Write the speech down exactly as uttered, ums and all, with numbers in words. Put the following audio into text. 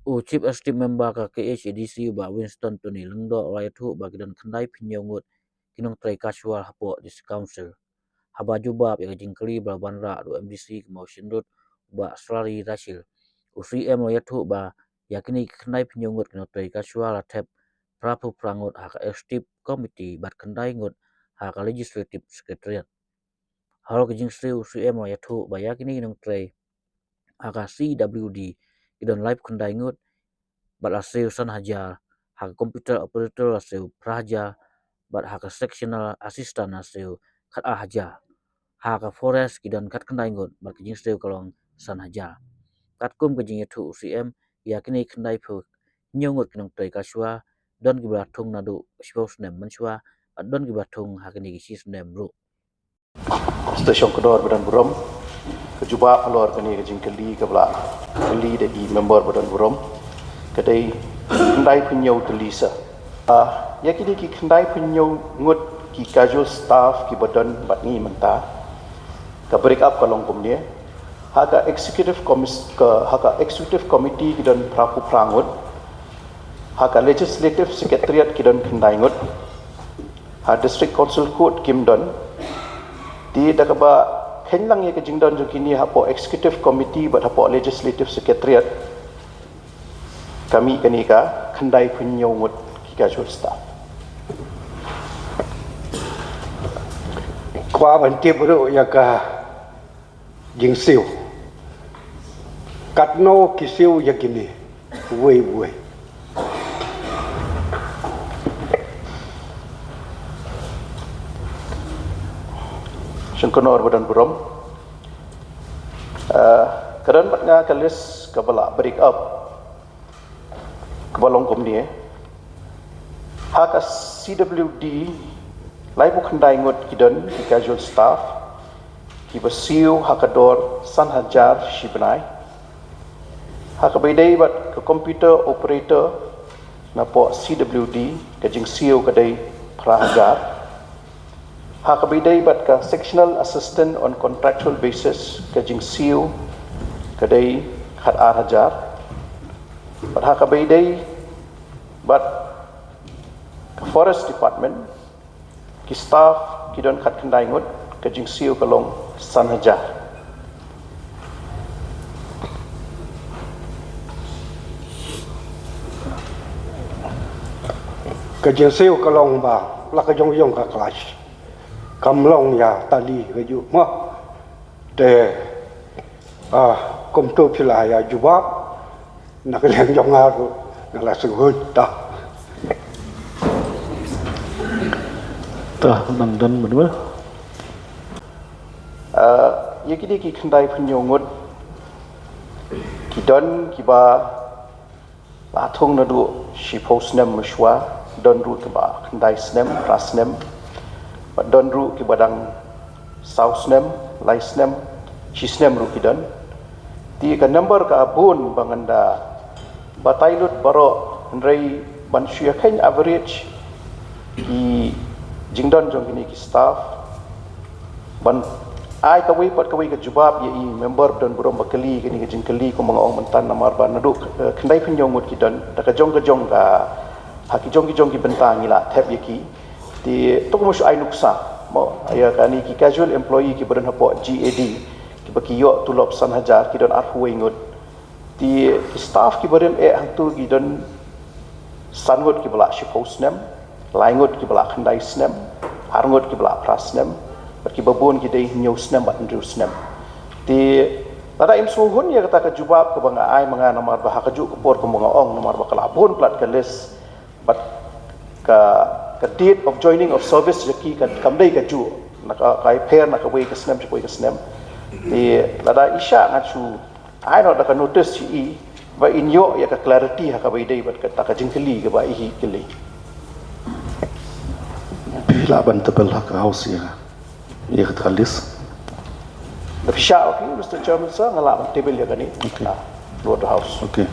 U Chief Executive Member ka K H A D C, u Bah Winston Tony Lyngdoh, u la ïathuh ba ki don khyndai phew hynñiew ngut ki nongtrei casual hapoh District Council. Haba jubab ïa ka jingkylli ba la wanrah da u M D C ka Mawshynrut, u Bah Salary Rachel, u C M u la ïathuh ba ïa kine ki khyndai phew hynñiew ngut ki nongtrei casual la thep phra phew phra ngut ha ka Executive Committee bad khyndai ngut ha ka Legislative Secretariat. Halor ka jingsiew, u C M u la ïathuh ba ïa kine ki nongtrei ha ka C W D ki don laiphew khyndai ngut bad la siew san hajar, ha ka Computer Operator la siew phra hajar, bad ha ka Sectional Assistant la siew khat ar hajar. Ha ka Forest ki don khat khyndai ngut bad ka jingsiew ka long san hajar. Katkum ka jingïathuh u C M, ïa kine khyndai phew hynñiew ngut ki nongtrei casual, don kiba la thung naduh shiphew snem mynshuwa, bad don kiba la thung ha kine ki shi snem ruh. Mister Shongknor ba don burom, ka jubab halor kane ka jingkylli kaba la kylli da i member ba don burom, ka dei khyndai phew hynñiew tylli sa. Ah, ïa kine ki khyndai phew hynñiew ngut ki casual staff kiba don bad ngi mynta, ka break up ka long kumne. Ha ka executive commis-, ka, ha ka executive committee ki don phra phew phra ngut. Ha ka Legislative Secretariat ki don khyndai ngut. Ha District Council Court kim don. Te da kaba kheiñ lang ïa ka jingdon jong kine hapoh Executive Committee bad hapoh Legislative Secretariat, ka mih kane ka khyndai phew hynñiew ngut ki casual staff. Kwah ban tip ruh ïa ka jingsiew. Katno ki siew ïa kine? Uwei uwei. Shongknor ba don burom. Ah, ka don bad nga ka list kaba la break up, kaba long kumne. Ha ka C W D, laiphew khyndai ngut ki don ki casual staff, kiba siew ha ka dor san hajar shi bnai. Ha kaba ïadei bad ka Computer Operator napoh C W D, ka jingsiew ka dei phra hajar. Ha kaba ïadei bad ka Sectional Assistant on Contractual Basis, ka jingsiew ka dei khat ar hajar. Bad ha kaba ïadei bad ka Forest Department, ki staff ki don khat khyndai ngut, ka jingsiew ka long san hajar. Ka jingsiew ka long ba la ka jong jong ka clash. Kam long ïa tali ka ju mo. Te, ah, kumto phi la ïa jubab, na ka liang jong nga ruh nga la sngewhun ta. Ta nang don mynta. Ah, ïa kine ki khyndai phew hynñiew ngut ki don kiba la thung naduh shiphew snem mynshuwa, don ruh kiba khyndai snem, phra snem, bad don ruh kiba dang saw snem, lai snem, shi snem ruh ki don. Te ka number ka bun ba ngan da batai lut baroh, hynrei ban shu ïa kheiñ average ki jingdon jong kine ki staff, ban ai kawei pat kawei ka jubab ïa i member ba don burom ba kylli kane ka jingkylli, kumba nga ong mynta, namar ba naduh, eh, khyndai phew hynñiew ngut ki don, da ka jong ka jong ka, ha ki jong ki jong ki bynta ngi la thep ïa ki. Te to kumba shu ai nuksa mo, ïa kane ki casual employee kiba don hapoh G A D, kiba ki ïoh tulop san hajar, ki don arphew wei ngut. Te ki staff kiba rim eh hangto ki don san ngut kiba la shiphew snem, lai ngut kiba la khyndai snem, ar ngut kiba la phra snem, bad kiba bun ki dei hynñiew snem bad hynriew snem. Te lada im sngewhun ïa kata ka jubab kaba nga ai ma nga, namar ba ha kajuh ka por kumba nga ong, namar ba ka la bun palat ka list, bad ka, ka date of joining of service jong ki ka, kam dei kajuh, na ka, ka ai pher na kawei ka snem sha kawei ka snem. Te lada i shah ngan shu ai noh da ka notice sha i, ba in ïoh ïa ka clarity ha kaba ïadei bad kata ka jingkylli kaba i hi kylli. Phi lah ban tebel ha ka House ïa, ïa kata ka list. Da phi shah, okay, Mister Chairman Sir, nga lah ban tebel ïa kane. Okay. Ah, lower the House. Okay.